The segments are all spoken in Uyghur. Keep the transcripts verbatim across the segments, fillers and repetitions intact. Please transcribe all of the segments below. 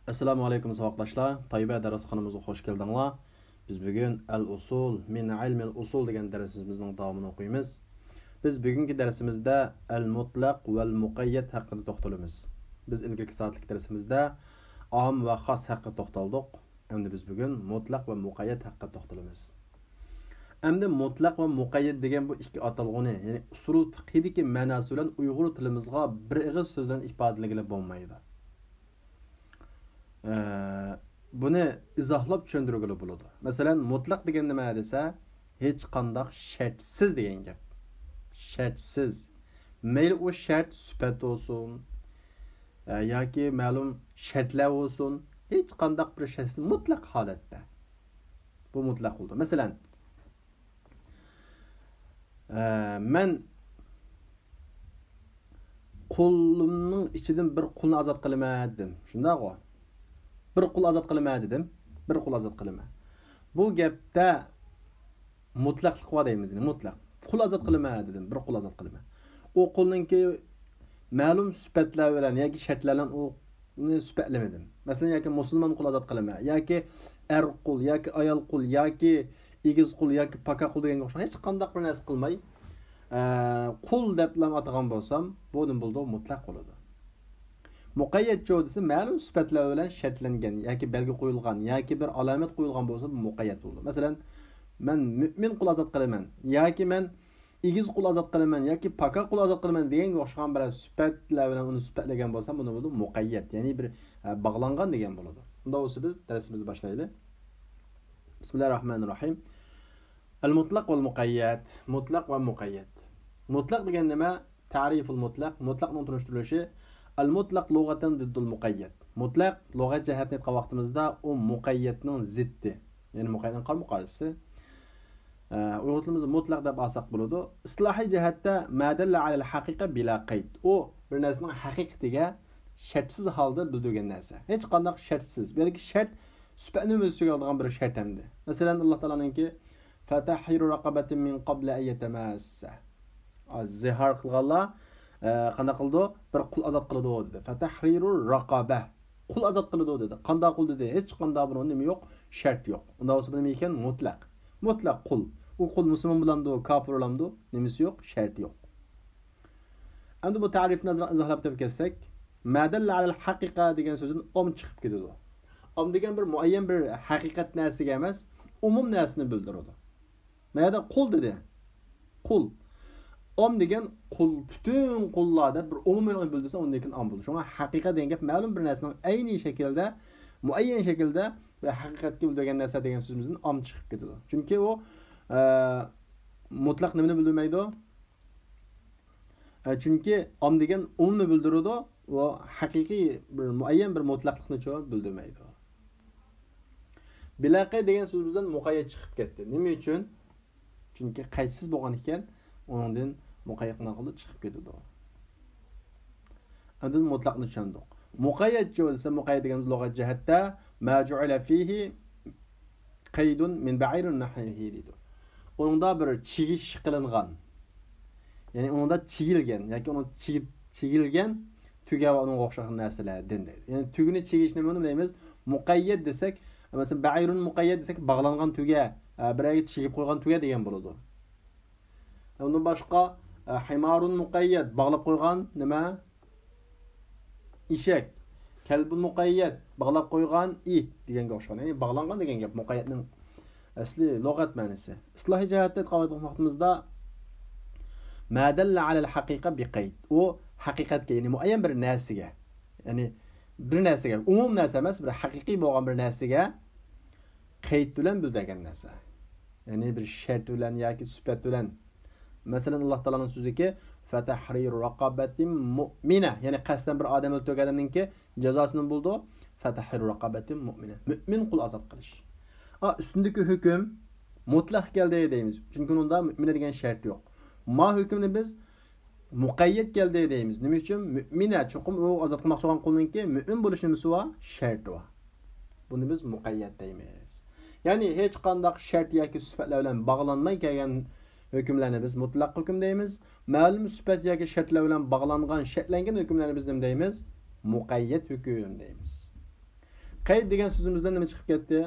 ئەسسالامۇ ئەلەيكۇم ساۋاقداشلار، تايبە دەرسخانىمىزغا خوش كەلدىڭلار. بىز بۈگۈن ئەل ئۇسۇل، مىن ئىلمىل ئۇسۇل دېگەن دەرسىمىزنىڭ داۋامىنى ئوقۇيمىز. بىز بۈگۈنكى دەرسىمىزدە ئەل مۇتلەق ۋەل مۇقەييەت ھەققىدە توختىلىمىز. بىز ئىلگىرىكى سائەتلىك دەرسىمىزدە ئام ۋە خاس ھەققىدە توختالدۇق. ئەمدى بىز بۈگۈن مۇتلەق ۋە مۇقەييەت ھەققىدە توختىلىمىز. ئەمدى مۇتلەق ۋە مۇقەييەت دېگەن بۇ ئىككى ئاتالغۇنى، يەنى ئۇسۇلۇل فىقھىدىكى مەناسى بىلەن ئۇيغۇر تىلىمىزغا بىر ئېغىز سۆز بىلەن ئىپادىلىگىلى بولمايدۇ. ئە، بۇنى ئىزاھلاپ چۈشەندۈرگىلى بولىدۇ. مەسىلەن، مۇتلەق دېگەن نېمە دېسە، ھېچقانداق شەرتسىز دېگەن گەپ. شەرتسىز. مەيلى ئۇ شەرت سۈپەت بولسۇن، ئە، ياكى مەلۇم شەرتلەر بولسۇن، ھېچقانداق بىر شەرتسىز مۇتلەق ھالەتتە. بۇ مۇتلەق بولىدۇ. مەسىلەن، ئە، مەن قۇلۇمنىڭ ئىچىدىن بىر قۇلنى ئازاد قىلىمەن دېدىم. شۇنداقغۇ؟ بىر قۇل ئازاد قىلىمەن دېدىم. بىر قۇل ئازاد قىلىمەن. بۇ گەپتە مۇتلەقلىق بار دەيمىز، يەنى مۇتلەق. قۇل ئازاد قىلىمەن دېدىم، بىر قۇل ئازاد قىلىمەن. ئۇ قۇلنىڭكى مەلۇم سۈپەتلەر بىلەن ياكى شەرتلەر بىلەن ئۇنى سۈپەتلىمىدىم. مەسىلەن، ياكى مۇسۇلمان قۇل ئازاد قىلىمەن، ياكى ئەر قۇل، ياكى ئايال قۇل، ياكى ئېگىز قۇل، ياكى پاكا قۇل دېگەنگە ئوخشىغان ھېچقانداق بىر نەرسە قىلماي، ئە، قۇل دەپلا ئاتىغان بولسام، بۇ نېمە بولىدۇ؟ مۇتلەق بولىدۇ. مۇقەييەتچۇ دېسە، مەلۇم سۈپەتلەر بىلەن شەرتلەنگەن ياكى بەلگە قويۇلغان ياكى بىر ئالامەت قويۇلغان بولسا، بۇ مۇقەييەت بولىدۇ. مەسىلەن، مەن مۆمىن قۇل ئازاد قىلىمەن ياكى مەن ئېگىز قۇل ئازاد قىلىمەن ياكى پاكا قۇل ئازاد قىلىمەن دېگەنگە ئوخشىغان بىرەر سۈپەتلەر بىلەن ئۇنى سۈپەتلىگەن بولسام، بۇنى بولىدۇ مۇقەييەت، يەنى بىر، ئە، باغلانغان دېگەن بولىدۇ. ئۇنداق بولسا بىز دەرسىمىزنى باشلايلى. بىسمىللاھىررەھمانىررەھىم. ئەل مۇتلەق ۋەل مۇقەييەت. مۇتلەق ۋە مۇقەييەت. مۇتلەق دېگەن نېمە؟ تەرىفۇل مۇتلەق، مۇتلەقنىڭ تونۇشتۇرۇلۇشى. ئەل مۇتلەق لۇغەتەن زىددۇل مۇقەييەت. مۇتلەق لۇغەت جەھەتتىن ئېيتقان ۋاقتىمىزدا ئۇ مۇقەييەتنىڭ زىددى، يەنى مۇقەييەتنىڭ قارىمۇقارشىسى. ئە، ئۇيغۇر تىلىمىزدا مۇتلەق دەپ ئالساق بولىدۇ. ئىستىلاھىي جەھەتتە ما دەللە ئەلەل ھەقىقە بىلا قەيد. ئۇ بىر نەرسىنىڭ ھەقىقىتىگە شەرتسىز ھالدا بىلدۈرگەن نەرسە. ھېچقانداق شەرتسىز. بۇ يەردىكى شەرت سۈپەتنى ئۆز ئىچىگە ئالىدىغان بىر شەرت ئەمدى. مەسىلەن، ئاللا تائالانىڭكى فَتَحْرِيرُ رَقَبَةٍ مِّن قَبْلِ أَن يَتَمَاسَّا. ئا، زىھار قىلغانلار، ئە، قانداق قىلىدۇ؟ بىر قۇل ئازاد قىلىدۇ دېدى. فَتَحْرِيرُ رَقَبَةٍ. قۇل ئازاد قىلىدۇ دېدى. قانداق قۇل دېدى؟ ھېچقانداق بىر نېمە يوق، شەرت يوق. ئۇنداق بولسا بۇ نېمە ئىكەن؟ مۇتلەق. مۇتلەق قۇل. ئۇ قۇل مۇسۇلمان بولامدۇ، كاپىر بولامدۇ؟ نېمىسى يوق، شەرتى يوق. ئەمدى بۇ تەرىپنى ئازراق ئىزاھلاپ ئۆتۈپ كەتسەك، ما دەللە ئەلەل ھەقىقە دېگەن سۆزدىن ئام چىقىپ كېتىدۇ. ئام دېگەن بىر مۇئەييەن بىر ھەقىقەت نەرسىگە ئەمەس، ئومۇم نەرسىنى بىلدۈرىدۇ. ما يەردە قۇل دېدى. قۇل. ئام دېگەن قۇل، پۈتۈن قۇللار دەپ بىر ئومۇمىيلىقنى بىلدۈرسە، ئۇندىن كېيىن ئام بولىدۇ. شۇڭا ھەقىقە دېگەن گەپ مەلۇم بىر نەرسىنىڭ ئەينى شەكىلدە، مۇئەييەن شەكىلدە بىر ھەقىقەتكە بىلدۈرگەن نەرسە دېگەن سۆزىمىزدىن ئام چىقىپ كېتىدۇ. چۈنكى ئۇ، ئە، مۇتلەق نېمىنى بىلدۈرمەيدۇ؟ ئە، چۈنكى ئام دېگەن ئومۇمنى بىلدۈرىدۇ، ئۇ ھەقىقىي بىر مۇئەييەن بىر مۇتلەقلىقنىچۇ بىلدۈرمەيدۇ. بىلا قەيد دېگەن سۆزىمىزدىن مۇقەييەت چىقىپ كەتتى. نېمە ئۈچۈن؟ چۈنكى قەيدسىز بولغان ئىكەن، ئۇنىڭدىن مۇقەييەت قانداق قىلىدۇ؟ چىقىپ كېتىدۇ. ئاندىن مۇتلەقنى چۈشەندۇق. مۇقەييەتچۇ دېسە، مۇقەييەت دېگەنىمىز لۇغەت جەھەتتە ما جۇئىلە فىھى قەيدۇن مىن بەئىرىن نەھۋىھى دەيدۇ. ئۇنىڭدا بىر چىگىش قىلىنغان، يەنى ئۇنىڭدا چىگىلگەن ياكى ئۇنىڭ چىگىپ، چىگىلگەن تۆگە ۋە ئۇنىڭغا ئوخشاش نەرسىلەردىن دەيدۇ. يەنى تۆگىنى چىگىش نېمىنى دەيمىز؟ مۇقەييەت دېسەك، مەسىلەن، بەئىرۇن مۇقەييەت دېسەك، باغلانغان تۆگە، ئە، بىر يەرگە چىگىپ قويغان تۆگە دېگەن بولىدۇ. ئۇندىن باشقا، ئە، ھىمارۇن مۇقەييەت، باغلاپ قويغان نېمە؟ ئېشەك. كەلبۇن مۇقەييەت، باغلاپ قويغان ئىت دېگەنگە ئوخشىغان. يەنى باغلانغان دېگەن گەپ مۇقەييەتنىڭ ئەسلى لۇغەت مەنىسى. ئىسلاھىي جەھەتتە ئېيتقان ۋاقتىمىزدا ما دەللە ئەلەل ھەقىقە بىقەيد. ئۇ ھەقىقەتكە، يەنى مۇئەييەن بىر نەرسىگە، يەنى بىر نەرسىگە، ئومۇم نەرسە ئەمەس، بىر ھەقىقىي بولغان بىر نەرسىگە قەيت بىلەن بىلدۈرگەن نەرسە. يەنى بىر شەرت بىلەن ياكى سۈپەت بىلەن. مەسىلەن، ئاللا تائالانىڭ سۆزىدىكى فەتەھرىرۇ رەقەبەتىن مۇئمىنە. يەنى قەستەن بىر ئادەم ئۆلتۈرگەن ئادەمنىڭكى جازاسى نېمە بولىدۇ؟ فەتەھرىرۇ رەقەبەتىن مۇئمىنە. مۆمىن قۇل ئازاد قىلىش. ئا، ئۈستۈندىكى ھۆكۈم مۇتلەق كەلدى دەيمىز. چۈنكى ئۇنىڭدا مۆمىنە دېگەن شەرت يوق. ما ھۆكۈمنى بىز مۇقەييەت كەلدى دەيمىز. نېمە ئۈچۈن؟ مۆمىنە، چوقۇم ئۇ ئازاد قىلماقچى بولغان قۇلنىڭكى مۆمىن بولۇش نېمىسى بار؟ شەرتى بار. بۇنى بىز مۇقەييەت دەيمىز. يەنى ھېچقانداق شەرت ياكى سۈپەتلەر بىلەن باغلانماي كەلگەن ھۆكۈملەرنى بىز مۇتلەق ھۆكۈم دەيمىز. مەلۇم سۈپەت ياكى شەرتلەر بىلەن باغلانغان، شەرتلەنگەن ھۆكۈملەرنى بىز نېمە دەيمىز؟ مۇقەييەت ھۆكۈم دەيمىز. قەيت دېگەن سۆزىمىزدىن نېمە چىقىپ كەتتى؟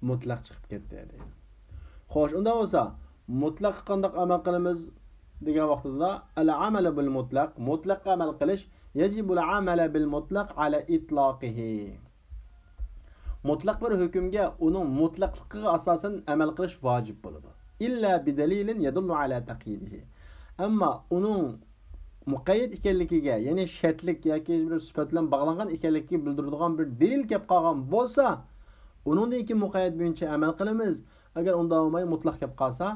مۇتلەق چىقىپ كەتتى دەيدۇ. خوش، ئۇنداق بولسا، مۇتلەققا قانداق ئەمەل قىلىمىز دېگەن ۋاقتىدا، العمل بالمطلق، مۇتلەققە ئەمەل قىلىش، يجب العمل بالمطلق على إطلاقه. مۇتلەق بىر ھۆكۈمگە ئۇنىڭ مۇتلەقلىقىغا ئاساسەن ئەمەل قىلىش ۋاجىپ بولىدۇ. إلا بدليل يدل على تقييده. ئەمما ئۇنىڭ مۇقەييەت ئىكەنلىكىگە، يەنى شەرتلىك ياكى بىر سۈپەت بىلەن باغلانغان ئىكەنلىكىگە بىلدۈرىدىغان بىر دەلىل كەپ قالغان بولسا، ئۇنىڭدىن كېيىن مۇقەييەت بويىچە ئەمەل قىلىمىز. ئەگەر ئۇنداق بولماي، مۇتلەق كەپ قالسا،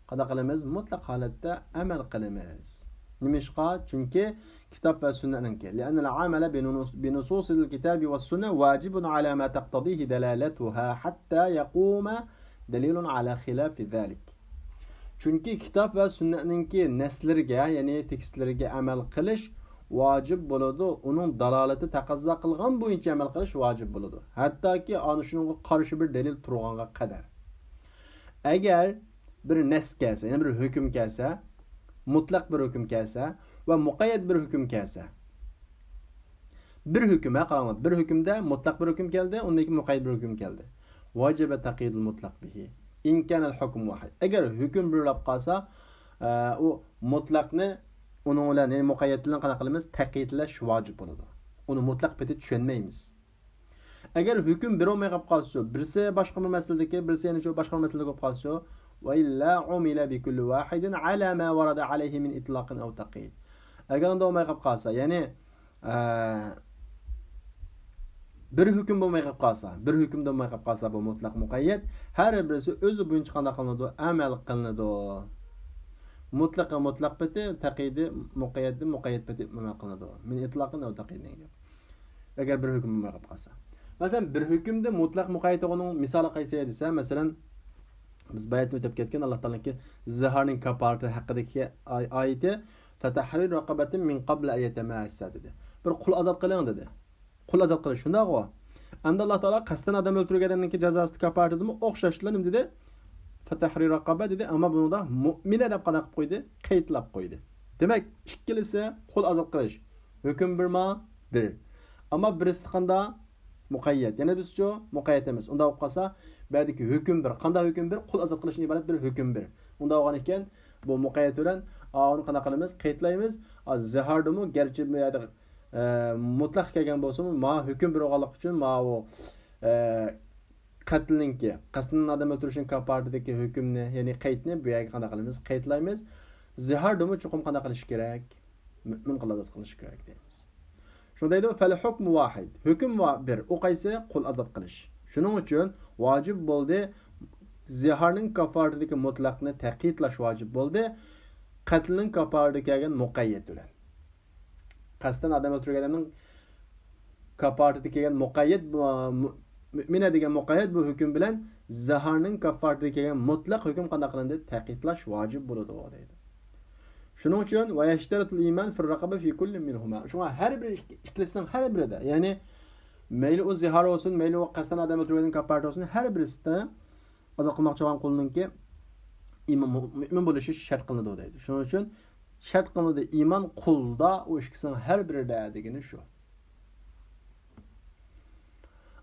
قانداق قىلىمىز؟ مۇتلەق ھالەتتە ئەمەل قىلىمىز. نېمىشقا؟ چۈنكى كىتاب ۋە سۈننەنىڭكى، لأن العمل بنصوص الكتاب والسنة واجب على ما تقتضيه دلالتها حتى يقوم دليل على خلاف ذلك. چۈنكى كىتاب ۋە سۈننەتنىڭكى نەسلىرىگە، يەنى تېكىستلىرىگە ئەمەل قىلىش ۋاجىپ بولىدۇ، ئۇنىڭ دالالىتى تەقەززا قىلغان بويىچە ئەمەل قىلىش ۋاجىپ بولىدۇ، ھەتتاكى ئانا شۇنىڭغا قارشى بىر دەلىل تۇرغانغا قەدەر. ئەگەر بىر نەس كەلسە، يەنى بىر ھۆكۈم كەلسە، مۇتلەق بىر ھۆكۈم كەلسە ۋە مۇقەييەت بىر ھۆكۈم كەلسە، بىر ھۆكۈم، ھە، قاراڭلار، بىر ھۆكۈمدە مۇتلەق بىر ھۆكۈم كەلدى، ئۇندىن كېيىن مۇقەييەت بىر ھۆكۈم كەلدى. وجب تقييد المطلق به إن كان الحكم واحد. ئەگەر ھۆكۈم بىر بولۇپ قالسا، ئە، ئۇ مۇتلەقنى ئۇنىڭ بىلەن، يەنى مۇقەييەت بىلەن قانداق قىلىمىز؟ تەقيىدلەش ۋاجىپ بولىدۇ. ئۇنى مۇتلەق پېتى چۈشەنمەيمىز. ئەگەر ھۆكۈم بىر بولماي قېلىپ قالسىچۇ، بىرسى باشقا بىر مەسىلىدىكى، برسى يەنە شۇ باشقا بىر مەسىلىدىكى بولۇپ قالسىچۇ، وإلا عمل بكل واحد على ما ورد عليه من إطلاق أو تقييد. ئەگەر ئۇنداق بولماي قېلىپ قالسا، يەنى، ئە، بىر ھۆكۈم بولماي قېلىپ قالسا، بىر ھۆكۈمدە بولماي قېلىپ قالسا، بۇ مۇتلەق مۇقەييەت، ھەر بىرسى ئۆزى بويىچە قانداق قىلىنىدۇ؟ ئەمەل قىلىنىدۇ. مۇتلەقى مۇتلەق پېتى، تەقيىدى مۇقەييەتتىن مۇقەييەت پېتى ئەمەل قىلىنىدۇ. من إطلاق أو تقييد دېگەن گەپ. ئەگەر بىر ھۆكۈم بولماي قېلىپ قالسا. مەسىلەن، بىر ھۆكۈمدە مۇتلەق مۇقەييەت بولغىنىڭ مىسالى قايسى دېسە، مەسىلەن، بىز باياتىن ئۆتۈپ كەتكەن ئاللا تائالانىڭكى زىھارنىڭ كاپپارىتى ھەققىدىكى ئاي-، ئايىتى، فتحرير رقبة من قبل أن يتماسا دېدى. بىر قۇل ئازاد قىلىڭ دېدى. قۇل ئازاد قىلىش، شۇنداقغۇ؟ ئەمدى ئاللا تائالا قەستەن ئادەم ئۆلتۈرگەن ئادەمنىڭكى جازاسى كاپپارىتىدىمۇ ئوخشاشلا نېمە دېدى؟ فتحرير رقبة دېدى، ئەمما بۇنىڭدا مۇئمىنە دەپ قانداق قىلىپ قويدى؟ قەيتلەپ قويدى. دېمەك، ئىككىلىسى قۇل ئازاد قىلىش. ھۆكۈم بىرما؟ بىر. ئەمما بىرسى قاندا؟ مۇقەييەت. يەنە بىرسىچۇ؟ مۇقەييەت ئەمەس. ئۇنداق بولۇپ قالسا، بەدىكى ھۆكۈم بىر. قانداق ھۆكۈم بىر؟ قۇل ئازاد قىلىشتىن ئىبارەت بىر ھۆكۈم بىر. ئۇنداق بولغان ئىكەن، بۇ مۇقەييەت بىلەن ئاۋۇنى قانداق قىلىمىز؟ قەيتلەيمىز. ئا، زىھاردىمۇ گەرچە بۇ يەردە، ئە، مۇتلەق كەلگەن بولسىمۇ، ما ھۆكۈم بىر بولغانلىقى ئۈچۈن ماۋۇ، ئە، قەتلنىڭكى، قەستەن ئادەم ئۆلتۈرۈشنىڭ كاپپارىتىدىكى ھۆكۈمنى، يەنى قەيتنى بۇ يەرگە قانداق قىلىمىز؟ قەيتلەيمىز. زىھاردىمۇ چوقۇم قانداق قىلىش كېرەك؟ مۆمىن قىلىۋاتقان قىلىش كېرەك دەيمىز. شۇنى دەيدۇ، فەل ھۇكمۇ ۋاھىد. ھۆكۈم ۋا-، بىر. ئۇ قايسى؟ قۇل ئازاد قىلىش. شۇنىڭ ئۈچۈن ۋاجىب بولدى، زىھارنىڭ كاپپارىتىدىكى مۇتلەقنى تەقيىدلاش ۋاجىپ بولدى، قەتلنىڭ كاپپارىتىدە كەلگەن مۇقەييەت بىلەن. قەستەن ئادەم ئۆلتۈرگەن ئادەمنىڭ كاپپارىتىدە كەلگەن مۇقەييەت بۇ، مۇ-، مۇئمىنە دېگەن مۇقەييەت بۇ ھۆكۈم بىلەن زىھارنىڭ كاپپارىتىدە كەلگەن مۇتلەق ھۆكۈم قانداق قىلىندى؟ تەقيىدلاش ۋاجىپ بولىدۇ دەيدۇ. شۇنىڭ ئۈچۈن، ويشترط الإيمان في الرقبة في كل منهما. شۇڭا ھەر بىر ئىككى-، ئىككىلىسىنىڭ ھەر بىرىدە، يەنى مەيلى ئۇ زىھار بولسۇن، مەيلى ئۇ قەستەن ئادەم ئۆلتۈرگەن كاپپارىتى بولسۇن، ھەر بىرىسىدە ئازاد قىلماقچى بولغان قۇلنىڭكى ئىمان، مۇ-، مۇئمىن بولۇشى شەرت قىلىنىدۇ دەيدۇ. شۇنىڭ ئۈچۈن شەرت قىلىنىدۇ، ئىمان قۇلدا ئۇ ئىككىسىنىڭ ھەر بىرىدە دېگىنى شۇ.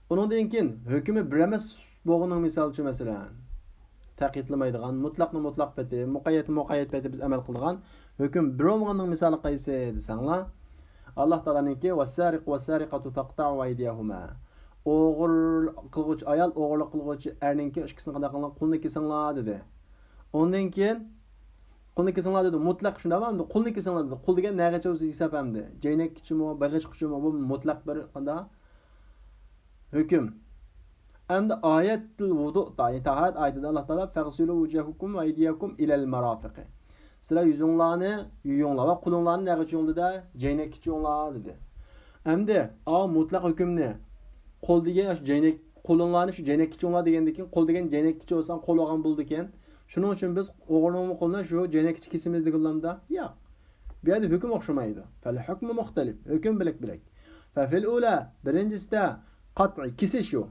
ئۇنىڭدىن كېيىن ھۆكمى بىر ئەمەس بولغىنىڭ مىسالىچۇ، مەسىلەن، تەقيىدلىمەيدىغان، مۇتلەقنى مۇتلەق پېتى، مۇقەييەتنى مۇقەييەت پېتى بىز ئەمەل قىلىدىغان ھۆكۈم بىر بولمىغاننىڭ مىسالى قايسى دېسەڭلار، ئاللا تائالانىڭكى، والسارق والسارقة فاقطعوا أيديهما. ئوغرىلىق قىلغۇچى ئايال، ئوغرىلىق قىلغۇچى ئەرنىڭكى ئىككىسىنى قانداق قىلىڭلار؟ قۇلنى كېسىڭلار دېدى. ئۇندىن كېيىن قۇلنى كېسىڭلار دېدى. مۇتلەق شۇنداقمۇ؟ ئەمدى قۇلنى كېسىڭلار دېدى. قۇل دېگەن نەگىچە بولسا ھېساب ئەمدى؟ جەينەككىچىمۇ، بايغىچە قىلغۇچىمۇ؟ بۇ مۇتلەق بىر قانداق؟ ھۆكۈم. ئەمدى ئايەتتىل ۋۇدۇ، تاھارەت ئايىتىدە ئاللا تائالا، فاغسلوا وجوهكم وأيديكم إلى المرافق. سىلەر يۈزۈڭلارنى يۇيۇڭلار ۋە قولۇڭلارنى نەگە يۇيۇڭلار دېدى؟ جەينەككە يۇيۇڭلار دېدى. ئەمدى ئاۋۇ مۇتلەق ھۆكۈمنى، قول دېگەن شۇ جەينەك، قولۇڭلارنى شۇ جەينەككە يۇيۇڭلار دېگەندىن كېيىن، قول دېگەن جەينەككىچە بولسا قول بولغان بولىدىكەن. شۇنىڭ ئۈچۈن بىز ئوغرىنىڭمۇ قولىنى شۇ جەينەككىچە كېسىمىز دېگىلىمدا؟ ياق. بۇ يەردە ھۆكۈم ئوخشىمايدۇ. فالحكم مختلف. ھۆكۈم بۆلەك-بۆلەك. ففي الأولى، بىرىنچىسىدە قطع، كېسىش يو.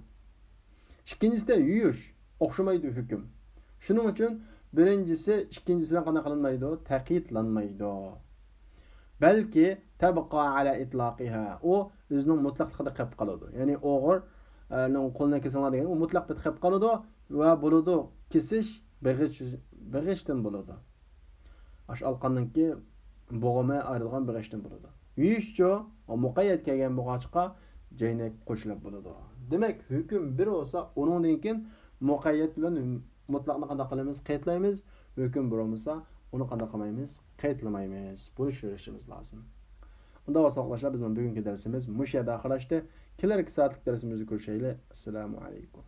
ئىككىنچىسىدە يۇيۇش. ئوخشىمايدۇ ھۆكۈم. شۇنىڭ ئۈچۈن بىرىنچىسى ئىككىنچىسى بىلەن قانداق قىلىنمايدۇ؟ تەقيىدلانمايدۇ. بەلكى تەبقا ئەلا ئىتلاقىھا، ئۇ ئۆزىنىڭ مۇتلەقلىقىدا قېلىپ قالىدۇ. يەنى ئوغرىنىڭ قولىنى كېسىڭلار دېگەن، ئۇ مۇتلەق پېتى قېلىپ قالىدۇ ۋە بولىدۇ كېسىش بېغىش، بېغىشتىن بولىدۇ. ئاش ئالقاننىڭكى بوغۇمى ئايرىلغان بېغىشتىن بولىدۇ. يۇيۇشچۇ، ئۇ مۇقەييەت كەلگەن بولغاچقا جەينەك قوشۇلۇپ بولىدۇ. دېمەك، ھۆكۈم بىر بولسا، ئۇنىڭدىن كېيىن مۇقەييەت بىلەن مۇتلەقنى قانداق قىلىمىز؟ قېيىتلايمىز. ھۆكۈم بىر بولمىسا، ئۇنى قانداق قىلمايمىز؟ قېيىتلىمايمىز. بۇنى چۈشىنىشىمىز لازىم. ئۇنداق بولسا، ئوقۇغۇچىلار، بىزنىڭ بۈگۈنكى دەرسىمىز مۇشۇ يەردە ئاخىرلاشتى. كېلەركى سائەتلىك دەرسىمىزدە كۆرۈشەيلى. ئەسسالامۇ ئەلەيكۇم.